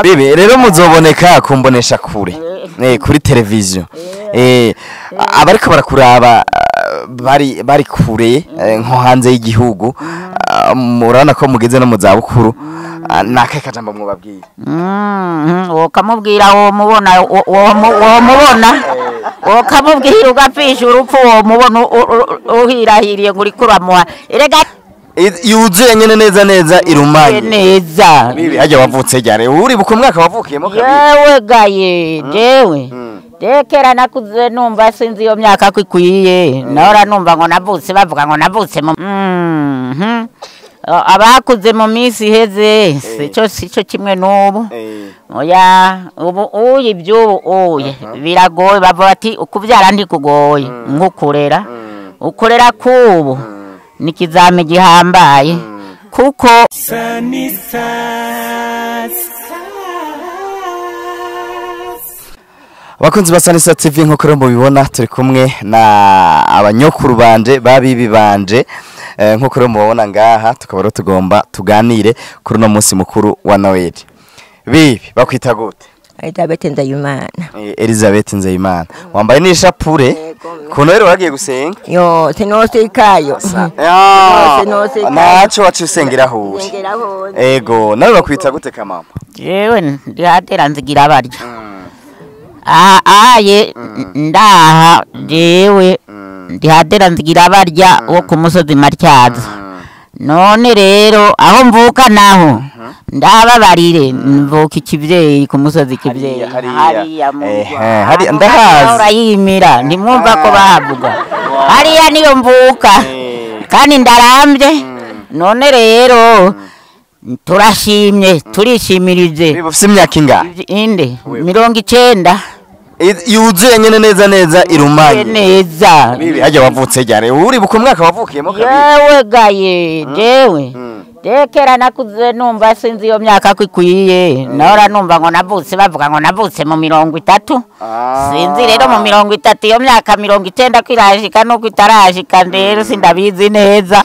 Bibi rero muzoboneka kumbonesha kure kuri televiziyo, abariko barakuraba bari kure, nko hanze y'igihugu, murabona ko mugeze no mu zabukuru, nakahe kajambo mwobabwira? Wokamubwira womubona, womubona wokamubwira ugapfisha urupfu, womubona uhirahiriye ngo uriko uramuha erega. Yuzuye nyene neza neza irumanye neza. Bibi hajya wavutse ryari? Uribuka umwaka wavukiyemo kabiri? Yewe gaye, jewe dekera nakuze numva sinzi iyo myaka ko ikwiye, nahora numva ngo navutse, bavuga ngo navutse mu abakuze mu minsi iheze sico kimwe n'ubu. Oya, ubu uye iby'ubu uye biragoye, bavuga bati ukubyara ntikugoye nk'ukurera, ukurera k'ubu ni ikizami gihambaye kuko Abakunzi ba Sanisa TV, nkuko rero mubibona turi kumwe na abanyokuru banje babibi banje, nkuko rero mubabona ngaha, tukaba rero tugomba tuganire kuri uno munsi mukuru wa Noel. Bibi bakwita gute? Elizabeth Nzeyimana. Elizabeth Nzeyimana, wambaye n'ishapure ku Noel, wagiye gusenga? Yo, sinosikayo. Sinosikayo. Naco waciye usengera aho uri. Nsengera aho uri. Ego, nawe bakwita gute kamama? Jewe ndihatera nzigira barya aye ndaha, jewe ndihatera nzigira barya wo ku musozi Matyazo. None rero aho mvuka naho ndababarire, mvuka ikivyeyi ku musozi Kivyeyi. Hariya. Hariya mu Ehe, Rwanda. hariya ndahazi. Urayimira ntimwumva ko bahavuga hariya niyo mvuka kandi ndarambye. None rero turashimye, turishimirije. Bibi ufise imyaka ingahe? Inde 90. Yuzuye nyene neza neza irumanye neza. Bibi hajya wavutse ryari? Uribuka umwaka wavukiyemo kabiri? Yewe gaye, jewe dekera nakuze numva sinzi iyo myaka ko ikwiye, nahora numva ngo navutse, bavuga ngo navutse mu 30. Sinzi rero mu 30 iyo myaka 90 ko irashika nuko itarashika, rero sindabizi neza,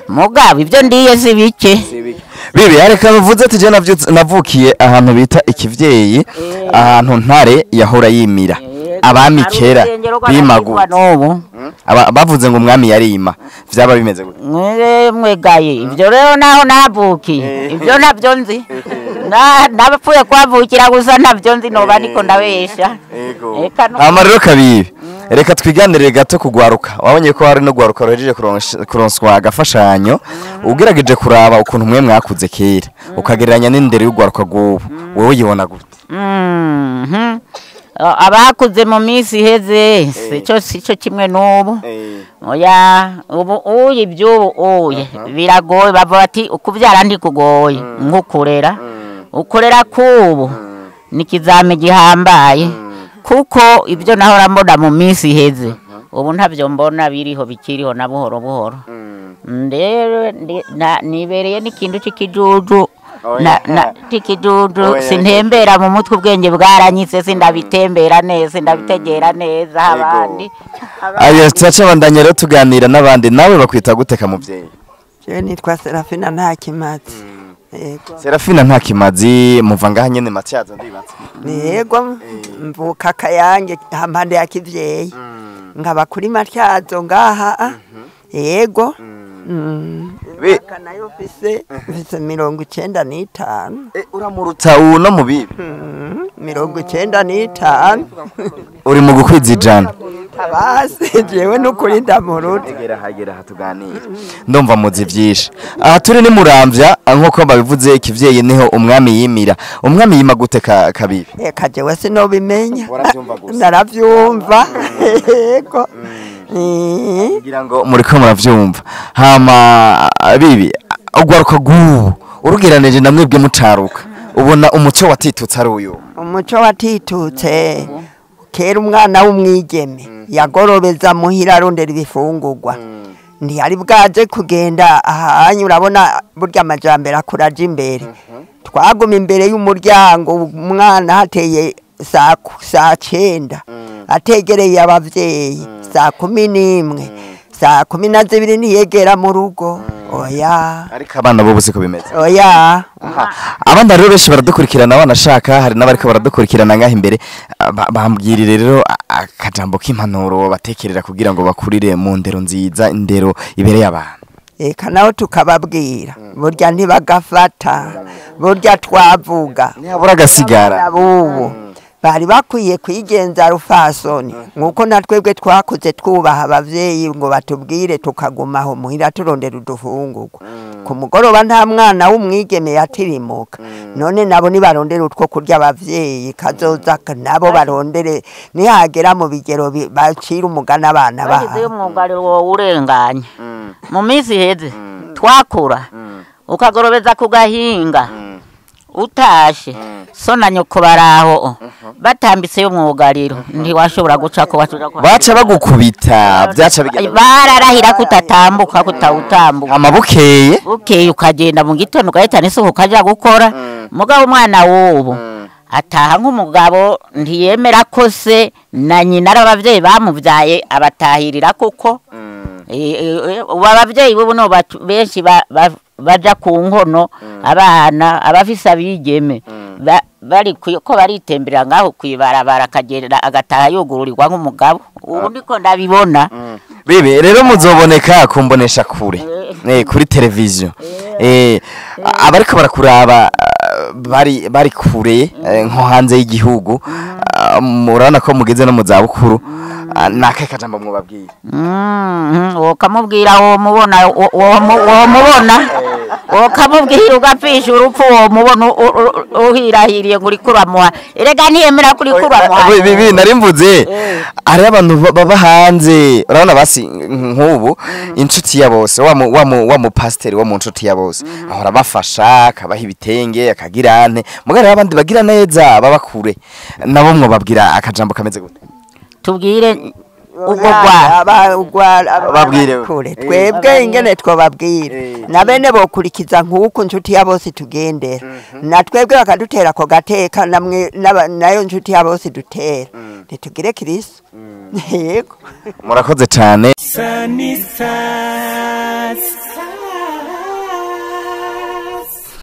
mugabo ibyo ndiye si bike. Bibi areka bivuze ati je navukiye ahantu bita ikivyeyi, ahantu ntare yahora yimira abami kera bimagu n'ubu. Bavuze ngo umwami yarima, vyaba bimeze gute? Mwe mwegaye ibyo rero naho navukiye ibyo nabyo nzi, nabapfuye kuhavukira gusa ntabyo nzi, noba niko ndabesha. Eka no. Hama rero kabibi reka twiganirire gato kugwaruka, wabonye ko hari no gwaruka ruhejeje kuronswa agafashanyo, ugerageje kuraba ukuntu mwe mwakuze kera ukagereranya n'indero y'ugwaruka rw'ubu, wowe uyibona gute? Abakuze mu minsi iheze sico kimwe n'ubu. Oya, ubu uye iby'ubu uye biragoye, bavuga bati ukubyara ntikugoye nk'ukurera, ukurera k'ubu ni ikizami gihambaye kuko ibyo nahora mbona mu minsi iheze ubu ntabyo mbona biriho, bikiriho na buhoro buhoro. Rero nibereye n'ikintu cy'ikijuju na cy'ikijuju, sintembera mu mutwe, ubwenge bwaranyitse, sindabitembera neza, sindabitegera neza abandi. Ayo turacabandanya rero tuganira n'abandi. Nawe bakwita gute kamuvyeyi? Jewe nitwa Serafina Ntakimazi. Yego. Serafina Ntakimazi, muva ngaha nyene Matyazo ndibatse? Yego, mvuka Kayange hampande ya Kivyeyi. Nkaba kuri Matyazo ngaha. Yego. Imyaka nayo mfise 95. Uramuruta ubu no mu bibi? 95. Uri mu gukwiza 100. Abasi jewe nukuri ndamuruta. Egera hagera hatuganire. Ndumva muzi vyinshi. Aha turi ni Muramvya, nkuko babivuze ikivyeyi niho umwami yimira. Umwami yima gute kabibi? Eka jewe sinobimenya. Waravyumva gusa. Naravyumva. Yego. Kugira ngo muriko muravyumva. Hama bibi ugwaruka gubu urugeranije na mwebwe mucaruka, ubona umuco watitutse ari uyu? Umuco watitutse kera umwana w'umwigeme yagorobeza muhira arondera ibifungurwa, ntiyari bwaje kugenda ahanyu. Urabona burya amajambere akuraje imbere, twaguma imbere y'umuryango umwana hateye saa 9 ategereye abavyeyi, saa 11, saa 12 ntiyegera mu rugo. Oya. Ariko abana bo siko bimeze. Oya. Abana rero benshi baradukurikirana, banashaka hari n'abariko baradukurikirana ngaho imbere, bambwirire rero akajambo k'impanuro batekerera kugira ngo bakurire mu ndero nziza, indero ibereye abantu. Eka naho tukababwira burya ntibagafata, burya twavuga ntihabura agasigara. Abubu bari bakwiye kwigenza rufasoni nkuko na twebwe twakuze twubaha abavyeyi ngo batubwire tukagumaho muhira turondera uduhungurwa. Ku mugoroba nta mwana w'umwigeme yatirimuka. None nabo nibarondera utwo kurya abavyeyi kazoza, nabo barondere nihagera mu bigero bacira umugani abana Bagize babo. Umwugariro wowe urenganye mu minsi iheze twakura ukagorobeza ku gahinga utashe, so na nyoko baraho batambitse y'umwugariro, ntiwashobora guca ko washobora Baca bagukubita, byaca bigenda. Bararahira kutatambuka, kutawutambuka. Amabukeye. Bukeye ukagenda mu gitondo ugahitana isuku ukaja gukora. Mugabo umwana w'ubu ataha nk'umugabo, ntiyemera ko se na nyina ari abavyeyi bamuvyaye, abatahirira kuko ubu abavyeyi bubu no benshi baja ku nkono abana abafise abigeme bari ko baritembera ngaho kwibarabara, akagenda agataha yugururirwa nk'umugabo. Ubu ndiko ndabibona. Bibi rero muzoboneka kumbonesha kure, kuri televiziyo, abariko barakuraba bari kure, nko hanze y'igihugu, murabona ko mugeze no mu zabukuru, nakahe kajambo mwobabwira? Wokamubwira womubona, womubona wokamubwira ugapfisha urupfu, womubona uhirahiriye ngo uriko uramuha, erega ntiyemera ko uriko uramuha. Bibi nari mvuze hariho abantu baba hanze, urabona basi nk'ubu inshuti ya bose, wa mu pasiteri wo mu nshuti ya bose ahora abafasha, akabaha ibitenge, akagira ante. Mugabo hariho abandi bagira neza baba kure, nabo mwobabwira akajambo kameze gute? Tubwire ubwo rwara. Babwire. Kure twebwe ingene twababwira, na bene bokurikiza nk'uku nshuti ya bose tugendera, na twebwe bakadutera ako gateka, namwe nayo nshuti ya bose dutera, ntitugire Kristo. Yego. Murakoze cyane. Sunny side.